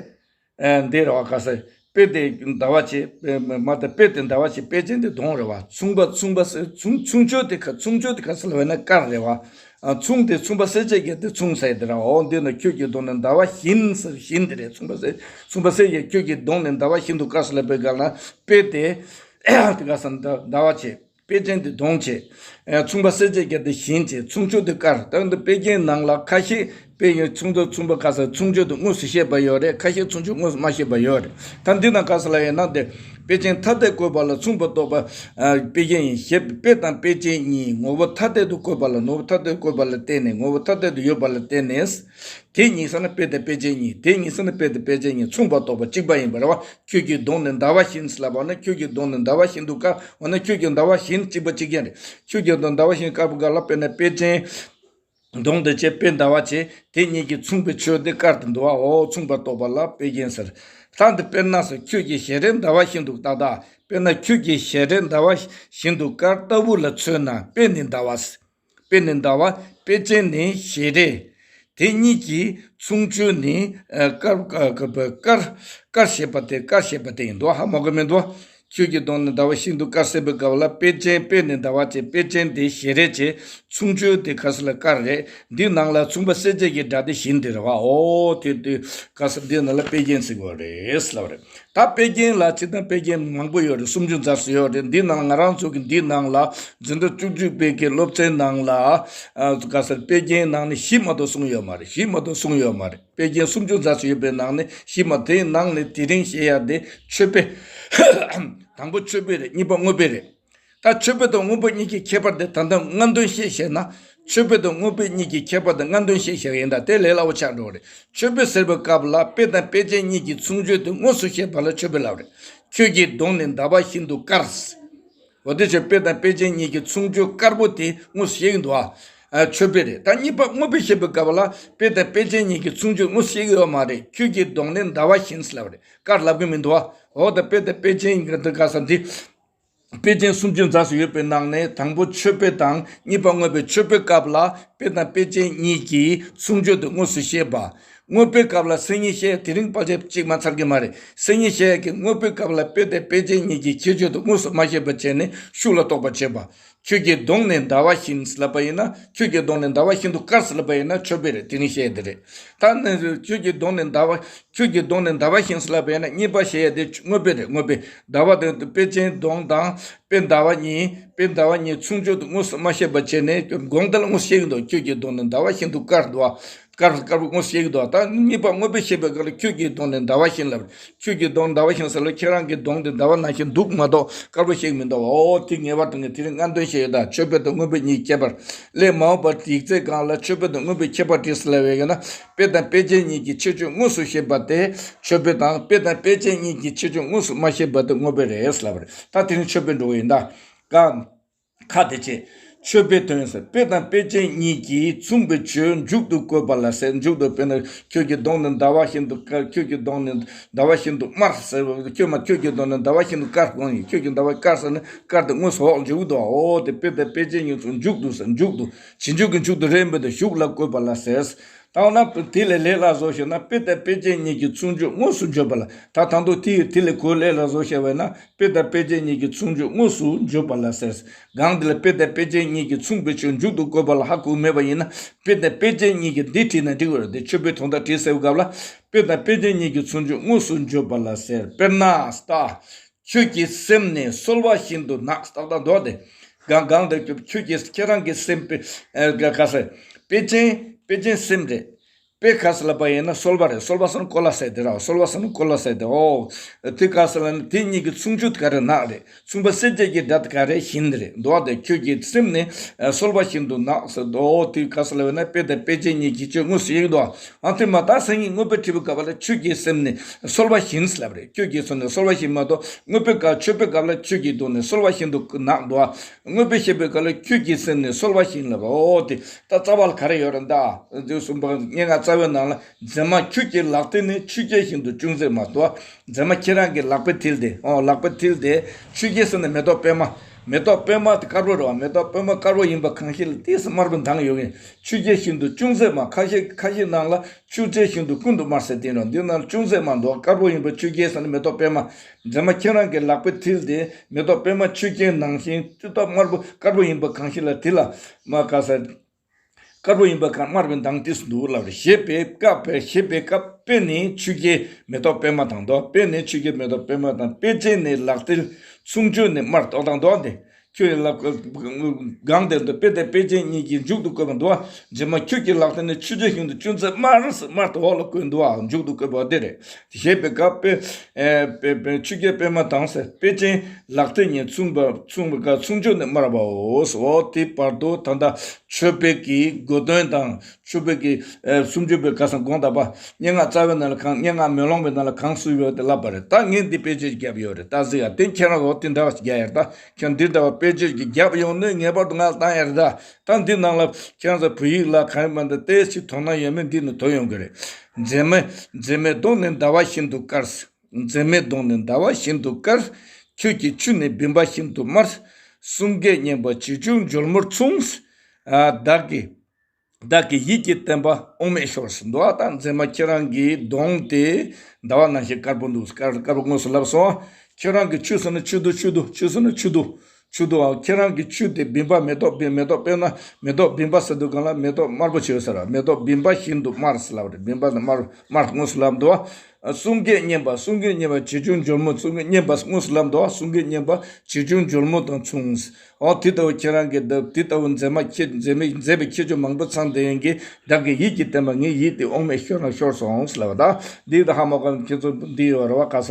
ཨ། འདི་རེད་པ། ག་ཟེར། དཔེ་དེ་ཟླ་བ་བྱས། མ་ད་དཔེ་དེ་ཟླ་བ་བྱས། དཔེ་ཅན་དེ་གདོང་རེད་པ། མཚུངས་པ། མཚུངས་པ་ཟེར། མཚུངས། མཚུངས་ཆོས་དེ་ག། མཚུངས་ཆོས་དེ་ག་ཟེར་ལབ་པ་ཡིན་ན་དཀར་རེད་པ། ཨ། མཚུངས་དེ། མཚུངས་པ་གསལ་བྱེད་ཀྱི་དེ་མཚུངས་ཟེར་དེ་རེད་པ། འོ། འདི་ན་ཁྱོད་ཀྱི་གདོང་ནས་ཟླ་བ་ཤིན་ཟེར། ཤིན་དེ་རེད། མཚུངས་པ་གསལ། མཚུངས་པ་གསལ་བྱེད། ཁྱོད་ཀྱི་གདོང་ནས་ཟླ་བ་ཤིན་ཏུ་དཀར་ཟེར་ལབ་པའི་སྐབས་ལ་དཔེ་དེ། དེ་ག་ཟེར། ཟླ་བ་བྱས། དཔེ་ཅན་དེ་གདོང་བྱས། ཨ། མཚུངས་པ་གསལ་བྱེད་ཀྱི་དེ་ཤིན་བྱས། མཚུངས་ཆོས་དེ་དཀར། ད་འདི་དཔེ་རྒྱན་ནང་ལ་ཁ་ཤས་དཔེ་ཡོད། མཚུངས་དང་མཚུངས་པ། ག་ཟེར། མཚུངས་ཆོས་དེ་དངོས་སུ་བཤད་པ་ཡོད་རེད། ཁ་ཤས་མཚུངས་ཆོས་དངོས་སུ་མ་བཤད་པ་ཡོད་རེད། ད་འདི་ན་ག་ཟེར་ལབ་ཡིན་ན། དེ་དཔེ་ཅན་ཐ་དད་བཀོད་པ་ལ་མཚུངས་པར་རྟོགས་པ། ཨ། དཔེ་རྒྱན་ཡིན། ཞེས་པའི་དཔེ་དང་དཔེ་ཅན་གཉིས་ངོ་བོ་ཐ་དད་དུ་བཀོད་པ་ལ། ངོ་བོ་ཐ་དད་བཀོད་པ་ལ་བརྟེན་ནས། ངོ་བོ་ཐ་དད་དུ་ཡོད་པ་ལ་བརྟེན་ནས། དེ་གཉིས་ཟེར་ན་དཔེ་དང་དཔེ་ཅན་གཉིས། དེ་གཉིས་ཟེར་ན་དཔེ་དང་དཔེ་ཅན་གཉིས་མཚུངས་པར་རྟོགས་པ་གཅིག་པ་ཡིན་པ་རེད་པ། ཁྱོད་ཀྱི་གདོང་ནས་ཟླ་བ་ཤིན་ཟེར་ལབ་པ་ན། ཁྱོད་ཀྱི་གདོང་ནས་ཟླ་བ་ཤིན་ཏུ་དཀར། འོ་ན་ཁྱོད་ཀྱི་ཟླ་བ་ཤིན་གཅིག་པ་གཅིག་རྐྱང་རེད། ཁྱོད་ཀྱི་གདོང་ཟླ་བ་ཤིན་དཀར་པོ་ག་ལ། དཔེར་ན་དཔེ་ཅན་གདོང་དེ་བྱས། དཔེ་ཟླ་བ་བྱས། དེ་གཉིས་ཀྱི་མཚུངས་པའི་ཆོས་དེ་དཀར་དུ་འདུག་པ། འོ། མཚུངས་པར་རྟོགས་པ་ལ་དཔེ་རྒྱན་ཟེར། ད་འདི་དཔེར་ན་ཟེར། ཁྱོད་ཀྱི་ཞལ་རས་ཟླ་བ་ཤིན་ཏུ། ཏག་ཏག། དཔེར་ན་ཁྱོད་ཀྱི་ཞལ་རས་ཟླ་བ་ཤིན་ཏུ་དཀར་ལྟ་བུ་ལ་མཚོན་ན། དཔེ་ནི་ཟླ་བ། དཔེ་ནི་ཟླ་བ། དཔེ་ཅན་ནི་ཞལ་རས། དེ་གཉིས་ཀྱི་མཚུངས་ཆོས་ནི། ཨ། དཀར། དཀར། དཀར་ཞེས་པ་དེ། དཀར་ཞེས་པ་དེ་ཡིན་འདུག། ཧ་མ་གོ་མི་འདུག། ཁྱོད་ཀྱི་གདོང་ནི་ཟླ་བ་ཤིན་ཏུ་དཀར་ཟེར་བའི་སྐབས་ལ། དཔེ་ཅན། དཔེ་ནི་ཟླ་བ་བྱས། དཔེ་ཅན་དེ་ཞལ་རས་བྱས། མཚུངས་ཆོས་དེ་ག་ཟེར་ལ་དཀར་རེད། འདི་ནང་ལ་མཚུངས་པ་གསལ་བྱེད་ཀྱི་སྒྲ་དེ་ཤིན་དེ་རེད་པ། འོ། དེ་དེ་ག་ཟེར། འདི་ནང་ལ་དཔེ་རྒྱན་ཟེར་གྱི་ཡོད་རེད་ཟེར་ལབ་པ་རེད། ད་དཔེ་རྒྱན་ལ་སྤྱིར་བཏང་དཔེ་རྒྱན་མང་པོ་ཡོད་རེད། སུམ་ཅུ་ཙམ་ཞིག་ཡོད་རེད། འདི་ནང་ང་རང་ཚོ་གི་འདི་ནང་ལ་འཛིན་གྲྭ་བཅུ་གཅིག་པའི་གི་སློབ་ཚན་ནང་ལ། ཨ། ག་ཟེར། དཔེ་རྒྱན་ནང་ནས་བཞི་མ་གཏོགས་གསུངས་ཡོད་མ་རེད། བཞི་མ་གཏོགས་གསུངས་ཡོད་མ་རེད། དཔེ་རྒྱན་སུམ་ཅུ་ཙམ་ཞིག་ཡོད་པའི་ནང་ནས་བཞི་མ། དེའི་ནང་ནས་དེ་རིང་བཤད་ཡ་དེ་མཆོད་དཔེ། དང་པོ་མཆོད་དཔེ་རེད། གཉིས་པ་དངོས་དཔེ་རེད། ད་མཆོད་དཔེ་དང་དངོས་དཔེ་གཉིས་ཀྱི་ཁྱད་པར་དེ་ད་ལྟ་སྔ་འདོན་བཤད་བཤད་ན། མཆོད་པ་དང་དངོས་པོ་གཉིས་ཀྱི་ཁྱད་པར་དང་ལྔ་དོན་ཞིག་བཤད་ཡིན་ད། དེ་ལས་སླ་བོ་ཆགས་འགྲོ་རེད། མཆོད་པ་ཟེར་བའི་སྐབས་ལ་དཔེ་དང་དཔེ་ཅན་གཉིས་ཀྱི་མཚུངས་ཆོས་དེ་དངོས་སུ་བཤད་པ་ལ་མཆོད་པ་ལབ་རེད། ཁྱོད་ཀྱི་གདོང་ནི་ཟླ་བ་བཞིན་དུ་དཀར། འོ་དེ་ཆོས་དཔེ་དང་དཔེ་ཅན་གཉིས་ཀྱི་མཚུངས་ཆོས་དཀར་པོ་དེ་དངོས་སུ་བཤད་ཀྱི་འདུག་ཨ། མཆོད་པ་རེད། ད་གཉིས་པ་དངོས་པོ་བཤད་པའི་སྐབས་ལ་དཔེ་དང་དཔེ་ཅན་གཉིས་ཀྱི་མཚུངས་ཆོས་དངོས་སུ་བཤད་ཀྱི་ཡོད་མ་རེད། ཁྱོད་ཀྱི་གདོང་ནི་ཟླ་བ་བཞིན་ལབ་རེད། དཀར་ལབ་ཀྱི་མི་འདུག་ཨ། འོ་ད་དཔེ་དང་དཔེ་ཅན་གྱི་དེ་ག་ས་འདི། དཔེ་ཅན་སུམ་ཅུ་རྩ་གསུམ་ཡོད་པའི་ནང་ནས་དང་པོ་མཆོད་པ་དང་གཉིས་པ་དངོས་པོའི་མཆོད་པའི་སྐབས་ལ་དཔེ་དང་དཔེ་ཅན་གཉིས་ཀྱི་མཚུངས་ཆོས་དེ་དངོས་སུ་བཤད་པ། དངོས་པོའི་སྐབས་ལ་སང་ཉིན་བཤད་དེ་རིང་དཔེ་ཆ་གཅིག་མ་ཚར་གི་མ་རེད། སང་ཉིན་བཤད་ཀྱི་དངོས་པོའི་སྐབས་ལ་དཔེ་དང་དཔེ་ཅན་གཉིས་ཀྱི་ཁྱད་ཆོས་དེ་དངོས་སུ་མ་བཤད་པ་བྱས་ནས་ཤུགས་ལ་རྟོགས་པ་བྱེད་པ། ཁྱོད་ཀྱི་གདོང་ནི་ཟླ་བ་བཞིན་ལབ་པ་ཡིན་ན། ཁྱོད་ཀྱི་གདོང་ནི་ཟླ་བ་བཞིན་དུ་དཀར་ལབ་པ་ཡིན་ན་མཆོད་པ་རེད། དེ་རིང་བཤད་དེ་རེད། ད་ནི་ཁྱོད་ཀྱི་གདོང་ནི་ཟླ་བ། ཁྱོད་ཀྱི་གདོང་ནི་ཟླ་བ་བཞིན་ལབ་པ་ཡིན་ན་གཉིས་པ་བཤད་དེ་དངོས་པོ་རེད། དངོས་པོ། ཟླ་བ་དེ་དཔེ་ཅན་གདོང་དང་དཔེ་ཟླ་བ་གཉིས། དཔེ་ཟླ་བ་གཉིས་མཚུངས་ཆོས་དེ་དངོས་སུ་མ་བཤད་པ་བྱས་ནས་གོང་དེ་ལ་དངོས་སུ་བཤད་ཀྱི་འདུག་ཁྱོད་ཀྱི་གདོང་ནི་ཟླ་བ་བཞིན་དུ་དཀར་འདུག་ཨ། དཀར་དཀར་པོ་དངོས་སུ་བཤད་ཀྱི་འདུག་ད་གཉིས་པ་དངོས་པོ་བཤད་པའི་སྐབས་ལ་ཁྱོད་ཀྱི་གདོང་ནི་ཟླ་བ་བཞིན་ལབ། ཁྱོད་ཀྱི་གདོང་ཟླ་བ་བཞིན་ཟེར་ལ་ཁྱེད་རང་གི་གདོང་དེ་ཟླ་བ་ནང་བཞིན་འདུག་མ་གཏོགས་དཀར་པོ་བཤད་ཀྱི་མི་འདུག་ཨོ་དེ་ངེས་པར་དུ་ངས་དེ་རིང་ལྔ་དོན་བཤད་ཡོད་ད། མཆོད་པ་དང་དངོས་པོ་གཉིས་ཁྱད་པར། སླད་མ་འོངས་པར་དེའི་ཚེ་གང་ལ་མཆོད་པ་དང་དངོས་པོའི་ཁྱད་པར་བྲིས་ལབ་པའི་ཡོད་ན། དཔེ་དང་དཔེ་ཅན་གཉིས་ཀྱི་ཁྱད་ཆོས་དངོས་སུ་བཤད་པ་དེ་མཆོད་པ་དང་། དཔེ་དང་དཔེ་ཅན་གཉིས་ཀྱི་ཁྱད་ཆོས་དངོས་སུ་མ་བཤད་པ་དེ་དངོས་པོ་རེད་ལབ་པ་རེད། ད་དེ་རིང་མཆོད་པ་འགྲོ་གི་ཡིན་ད། ག་ཁ་དེ་ཆེ། མཆོད་པའི་དོན་ཟེར། དཔེ་དང་དཔེ་ཅན་གཉིས་ཀྱིས་མཚུངས་པའི་ཆོས་མཇུག་ཏུ་བཀོད་པ་ལ་ཟེར། མཇུག་ཏུ་དཔེར་ན་ཁྱོད་ཀྱི་གདོང་ནི་ཟླ་བ་བཞིན་དུ་དཀར། ཁྱོད་ཀྱི་གདོང་ནི་ཟླ་བ་བཞིན་དུ་དམར་ཟེར། ཁྱོད་མ་ཁྱོད་ཀྱི་གདོང་ནི་ཟླ་བ་བཞིན་དུ་དཀར་གང་ཡིན། ཁྱོད་ཀྱི་ཟླ་བ་དཀར་ཟེར་ན་དཀར་དེ་དངོས་སུ་འོག་འཇུག་འདུག་ཨོ་དེ་དཔེ་དང་དཔེ་ཅན་གཉིས་ཚོ་མཇུག་ཏུ་ཟེར། མཇུག་ཏུ་ཕྱི་མཇུག་གི་མཇུག་ཏུ་རེད་འབོད་དེ་གཞུག་ལ་བཀོད་པ་ལ་ཟེར། ད་འོ་ན་དེ་ལས་ལས་སླ་བཟོ་ཞེ་ན། དཔེ་དང་དཔེ་ཅན་གཉིས་ཀྱི་མཚུངས་ཆོས་དངོས་སུ་བརྗོད་པ་ལ། ད་ད་དུང་དེ་དེ་ལས་གོ་ལས་སླ་བཟོ་བཤད་པས་ན། དཔེ་དང་དཔེ་ཅན་གཉིས་ཀྱི་མཚུངས་ཆོས་དངོས་སུ་བརྗོད་པ་ལ་ཟེར། གང་དེ་ལ་དཔེ་དང་དཔེ་ཅན་གཉིས་ཀྱི་མཚུངས་པའི་ཆོས་མཇུག་ཏུ་བཀོད་པ་ལ་ཧ་གོ་མེད་པ་ཡིན་ན། དཔེ་དང་དཔེ་ཅན་གཉིས་ཀྱི་འདི་བྲིས་ན་འགྲིག་པ་རེད་དེ། མཆོད་པའི་དོན་དག་བྲིས་ཟེར་བའི་སྐབས་ལ། དཔེ་དང་དཔེ་ཅན་གཉིས་ཀྱི་མཚུངས་ཆོས་དངོས་སུ་བརྗོད་པ་ལ་ཟེར། དཔེར་ན། ད། ཁྱོད་ཀྱི་སེམས་ནི་གསོལ་བ་བཞིན་དུ་གནག་ཏག་ཏག་འདུག་སྟེ། གང་གང་དུ་ཁྱོད་ཀྱི་ཁྱེད་རང་གི་སེམས་དཔེ་ཨེ་ག་ག་ཟེར། དཔེ་ཅན་དཔེ་ཅན་སེམས་རེད། དཔེ་ག་ཟེར་ལབ་པ་ཡིན་ན་གསོལ་བ་རེད། གསོལ་བ་ཟེར་ན་གོ་ལ་ཟེར་དེ་ར། གསོལ་བ་ཟེར་ན་གོ་ལ་ཟེར་དེ། ཨོ་དེ་ག་ཟེར་ལབ་ན་དེ་གཉིས་ཀྱི་མཚུངས་ཆོས་ག་རེ་གནག་རེད། མཚུངས་པ་གསལ་བྱེད་ཀྱི་སྒྲ་དེ་ག་རེ་བཞིན་རེད་འདུག་སྟེ། ཁྱོད་ཀྱི་སེམས་ནི་ཨེ་གསོལ་བ་བཞིན་དུ་གནག་ཟེར་དེ། ཨོ་དེ་ག་ཟེར་ལབ་ན་དཔེ་དང་དཔེ་ཅན་གཉིས་ཀྱི་ཆོས་དངོས་སུ་ཡིན་འདུག་ཨ་དེ་མ་དག་སང་ཉིན་དངོས་པོ་བྲིས་པའི་སྐབས་ལ་ཁྱོད་ཀྱི་སེམས་ནི་གསོལ་བ་བཞིན་ལབ་རེད། ཁྱོད་ཀྱི་སེམས་ནི་གསོལ་བ་བཞིན་མ་གཏོགས་དངོས་པོའི་སྐབས་མཆོད་པའི་སྐབས་ལ་ཁྱོད་ཀྱི་གདོང་ནི་གསོལ་བ་བཞིན་དུ་གནག་འདུག་ཨ། དངོས་པོ་བཤད་པའི་སྐབས་ལ་ཁྱོད་ཀྱི་སེམས་ནི་གསོལ་བ་བཞིན་ལབ། ཨོ་དེ་ད་རྩ་བ་ལ་ག་རེ་ཡོད་རེད་ད། དེ་གསུམ་པ་སྙན་ངག་རྩ་བའི་ནང་ལ། མཛེས་མ་ཁྱོད་ཀྱི་ལག་མཐིལ་ནི་ཆུ་སྐྱེས་བཞིན་དུ་ཅུང་ཟད་དམར་འདུག་ཨ། མཛེས་མ་ཁྱེད་རང་གི་ལག་པའི་མཐིལ་དེ། ཨོ་ལག་པའི་མཐིལ་དེ་ཆུ་སྐྱེས་ཟེར་ན་མེ་ཏོག་པད་མ། མེ་ཏོག་པད་མ་དེ་དཀར་པོ་རེད་བ། མེ་ཏོག་པད་མ་དཀར་པོ་ཡིན་པ་གང་ཞིག་ལ་ཏོག་ཙམ་དམར་པོ་མདངས་ཡོད་མཁན། ཆུ་སྐྱེས་བཞིན་དུ་ཅུང་ཟད་དམར། ཁ་ཤས་ཁ་ཤས་ནང་ལ་ཆུ་སྐྱེས་བཞིན་དུ་ཀུན་ཏུ་དམར་ཟེར་དེ་ཡིན་རུང་འདི་ནང་ལ་ཅུང་ཟད་དམར་འདུག་དཀར་པོ་ཡིན་པ་ཆུ་སྐྱེས་ཟེར་ན་མེ་ཏོག་པད་མ། མཛེས་མ་ཁྱེད་རང་གི་ལག་པའི་མཐིལ་དེ་མེ་ཏོག་པད་མ་ཆུ་སྐྱེས་ནང་བཞིན་ཏོག་ཙམ་དམར་པོ་དཀར་པོ་ཡིན་པ་གང་ཞིག་ལ་དེ་ལ་མ་ག་ཟེར། དཀར་པོ་ཡིན་པ་གང་དམར་བའི་མདངས་ཏོག་ཙམ་འདུག་ལབ་རེད། ཞེས་པའི་སྐབས་ཞེས་པའི་སྐབས་དཔེ་ནི་ཆུ་སྐྱེས་མེ་ཏོག་པད་མ་དང་འདུག་དཔེ་ནི་ཆུ་སྐྱེས་མེ་ཏོག་པད་མ་དང་། དཔེ་ཅན་ནི་ལག་མཐིལ། མཚུངས་ཆོས་ནི་དམར་ཏོག་ཏག་འདུག་སྟེ། ཁྱོད་ལ་གང་དེར་འདུག་དཔེ་དང་དཔེ་ཅན་གཉིས་ཀྱི་མཇུག་ཏུ་བཀོད་པ་འདུག་མཛེས་མ་ཁྱོད་ཀྱི་ལག་མཐིལ་ནི་ཆུ་སྐྱེས་བཞིན་དུ་ཅུང་ཟད་དམར་ཟེར་དམར་དུ་འོག་ལ་བཀོད་འདུག་མཇུག་ཏུ་བཀོད་པ་དེ་རེད། ཞེས་པའི་སྐབས་དཔེ་ཨེ་དཔེ་དཔེ་ཆུ་སྐྱེས་པད་མ་དང་ཟེར། དཔེ་ཅན་ལག་མཐིལ་གཉིས་མཚུངས་པ་མཚུངས་པའི་སྐབས་མཚུངས་ཆོས་ནི་དམར་བའོ། འོ་དེ་བར་དུ་ད་ལྟ་མཆོད་པའི་གི་དགོས་དོན་དང་མཆོད་པའི་གི་ཨེ་སུམ་ཅུ་པའི་ཁ་སང་དགོངས་དག་པ། སྙན་ངག་རྩ་བའི་ནང་ལ་གང་། སྙན་ངག་མེ་ལོང་པའི་ནང་ལ་གང་གསུངས་ཡོད་དེ་ལབ་པ་རེད། ད་ངས་འདི་དཔེ་ཆ་བརྒྱབ་ཡོད་རེད། ད་གཟིགས་ཨ། དེ་ཁྱེད་རང་གིས་འོ་དེ་འདྲ་བ་ཞིག་རྒྱག་ཡ་རེད། ད་ཁྱེད་འདི་འདྲ་བ་དཔེ་ཆ་ཞིག་རྒྱབ་ཡོང་ནས་ངེས་པར་དུ་ང་ལ་བཏང་ཡ་རེད། ད་ད་འདི་ནང་ལ་ཁྱེད་རང་ཚོ་བོད་ཡིག་ལ་གང་ཡིན་མ་འདི་ཏོག་ཙམ་དོ་སྣང་ཡོད་མེད་འདི་ནས་དོར་ཡོང་གི་རེད། མཛེས་མའི་མཛེས་མའི་གདོང་ནི་ཟླ་བ་བཞིན་དུ་དཀར། མཛེས་མའི་གདོང་ནི་ཟླ་བ་བཞིན་དུ་དཀར། ཁྱོད་ཀྱི་མཆུ་ནི་བིམ་པ་བཞིན་དུ་དམར། གསུང་སྐད་སྙན་པ་ཇི་བྱུང་སྦྱོར་མོར་མཚུངས། ཨ་བདག་གི་བདག་གི་ཡིད་ཀྱི་བརྟན་པ་དབང་མེད་ཤོར་ཟེར་འདུག་ཨ། ད་མཛེས་མ་ཁྱེད་རང་གི་གདོང་དེ་ཟླ་བ་ནང་བཞིན་དཀར་པོ་འདུག་དཀར་དཀར་པོ་དངོས་སུ་ལབ་སོང་། ཁྱེད་རང་གི་མཆུ་ཟེར་ན་མཆུ་ཏོ་མཆུ་ཏོ་མཆུ་ཟེར་ན་མཆུ་ཏོ་མཆུ་ཏོ་ཨ། ཁྱེད་རང་གི་མཆུ་དེ་བིམ་པ་མེ་ཏོག་བིམ་མེ་ཏོག་དཔེར་ན་མེ་ཏོག་བིམ་པ་ཟེར་དུས་གང་ལ་མེ་ཏོག་དམར་པོ་བྱོས་ཟེར་ར། མེ་ཏོག་བིམ་པ་བཞིན་དུ་དམར་ཟེར་ལབ་རེད། བིམ་པ་དང་དམར་དམར་དངོས་སུ་ལབ་འདུག་ཨ། གསུང་སྐད་སྙན་པ། གསུང་སྐད་སྙན་པ་ཆེ་ཆུང་འབྱོར་མོ། གསུང་སྐད་སྙན་པ་དངོས་སུ་ལབ་འདུག་གསུང་སྐད་སྙན་པ་ཆེ་ཆུང་འབྱོར་མོ་དང་མཚུངས། འོ་དེ་ལྟ་བུ་ཁྱེད་རང་གིས་འདི་དེ་ལྟ་བུ་མཛད་མ་ཁྱེད་མཛད་མི་མཛད་པའི་ཁྱད་ཆོས་མང་པོ་ཚང་བསྡད་ཡིན་གྱི། བདག་གི་ཡིད་ཀྱི་བསྟན་པ་ངའི་ཡིད་དེ་དབང་མེད་ཤོར་ན་ཤོར་སོང་ལབ་པ་ད། འདི་ད་ཧ་མ་གོ་ཁྱེད་ཚོ་འདི་ཡོད་རེད་བ། ག་ས་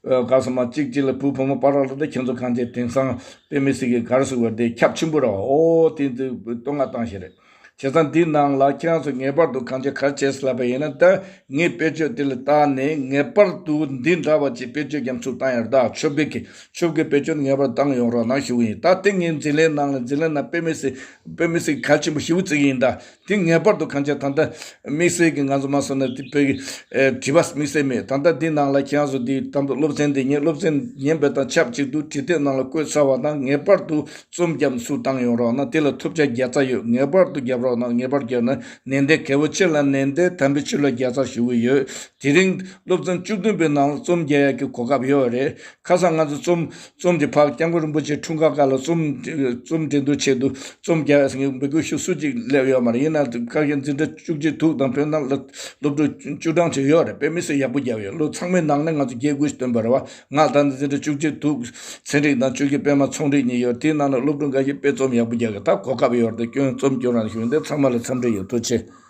ག་ས་མ་གཅིག་གཅིག་ལ་བུ་བུ་མོ་པ་ར་ལ་ད་ཁྱེད་ཚོ་གང་བྱས་དེང་སང་དཔེ་མི་སྲིད་ཀྱི་ག་རེ་ཟེར་བ་དེ་ཁྱབ་ཆེན་པོ་རེད་བ། འོ་དེ་འདི་བསྟོད་བསྔགས་བཏང་ཞིག་རེད། བྱས་ཙང་འདི་ནང་ལ་ཁྱེད་རང་ཚོ་ངེས་པར་དུ་གང་བྱས་ག་རེ་བྱས་ལབ་པ་ཡིན་ན། ད་ངས་དཔེ་བརྗོད་དེ་ལ་བལྟས་ནས་ངེས་པར་དུ་འདི་འདྲ་བ་ཅིག་དཔེ་བརྗོད་རྒྱ་མཚོ་བཏང་ཡར་ད་ཆོས་དགེ་གི་ཆོས་དགེ་དཔེ་བརྗོད་ངེས་པར་བཏང་ཡོང་རོགས་གནང་ཞུ་གི་ཡིན། ད་དེ་ངའི་འཛིན་ལན་ནང་ལ་འཛིན་ལན་ནང་དཔེ་མི་སྲིད་དཔེ་མི་སྲིད་གལ་ཆེན་པོ་ཞེ་པོ་བརྩི་གི་ཡིན། ད་དེ་ངེས་པར་དུ་གང་བྱས་ད་ལྟ་དམིགས་བསལ་གྱི་ང་ཚོ་མ་སོང་ན་དེ་བོད་ཀྱི་ཨེ་དྲི་བ་དམིགས་བསལ་མེད། ད་ལྟ་འདི་ནང་ལ་ཁྱེད་རང་ཚོ་འདི་ད་ལྟ་སློབ་ཚན་འདི་ཉན་སློབ་ཚན་ཉན་པ་དང་ཆབས་ཅིག་ཏུ་བྲིས་དེབ་ནང་ལ་བཀོད་ཚར་བ་དང་ངེས་པར་དུ་རྩོམ་རྒྱབ་ཚུར་བཏང་ཡོང་རོགས་གནང་། དེ་ལ་ཐོབ་ཆ་བརྒྱ་རྩ་ཡོད། ངེས་པར་དུ་རྒྱབ་རོགས་གནང་། ངེས་པར་རྒྱབ་ན་ནན་ཏན་གལ་པོ་ཆེ་ལ་ནན་ཏན་དམ་པའི་ཆོས་ལ་བརྒྱ་རྩ་ཞུ་གི་ཡོད། དེ་རིང་སློབ་ཚན་བཅུ་བདུན་པའི་ནང་ལ་རྩོམ་རྒྱག་ཡག་གི་གོ་སྐབས་ཡོད་རེད། ཁ་སང་ང་ཚོ་རྩོམ་རྩོམ་གྱི་ཕར་སྐྱབས་མགོན་རིན་པོ་ཆེ་འཁྲུངས་སྐར་སྐབས་ལ་རྩོམ་རྩོམ་འགྲན་བསྡུར་ཆེད་དུ་རྩོམ་རྒྱག་ཡག་ཟེར་མཁན་འབོད་སྐུལ་ཞུ་སུ་གཅིག་སླེབས་ཡོད་མ་རེད། ཡིན་ན་ཁ་ཤས་འཛིན་གྲྭ་བཅུ་གཅིག་དྲུག་དང་བོད་ནང་ལ་སློབ་ཕྲུག་བཅུ་གྲངས་ཅིག་ཡོད་རེད། དཔེ་མི་སྲིད་ཡག་པོ་རྒྱབ་ཡོད། ལོ་ཚང་མའི་ནང་ནས་ང་ཚོ་རྒྱལ་དགུ་ཞིག་བཏོན་པ་རེད་བ། ང་ད་ནི་འཛིན་གྲྭ་བཅུ་གཅིག་དྲུག་ཚན་རིག་དང་བཅུ་གཅིག་པད་མ་ཚོང་རིག་གཉིས་ཡོད། དེའི་ནང་ནས་སློབ་ཕྲུག་འགའ་ཞིག་དཔེ་རྩོམ་ཡག་པོ་རྒྱག་གི། ད་གོ་སྐབས་ཡོད་རེད། དེ་སྐྱོན་རྩོམ་སྐྱོན་རང་ཞུ་ཡིན། དེ་ཚང་མ་ལ་འཚམས་འདྲི་ཡོད། ཐུགས་རྗེ་ཆེ།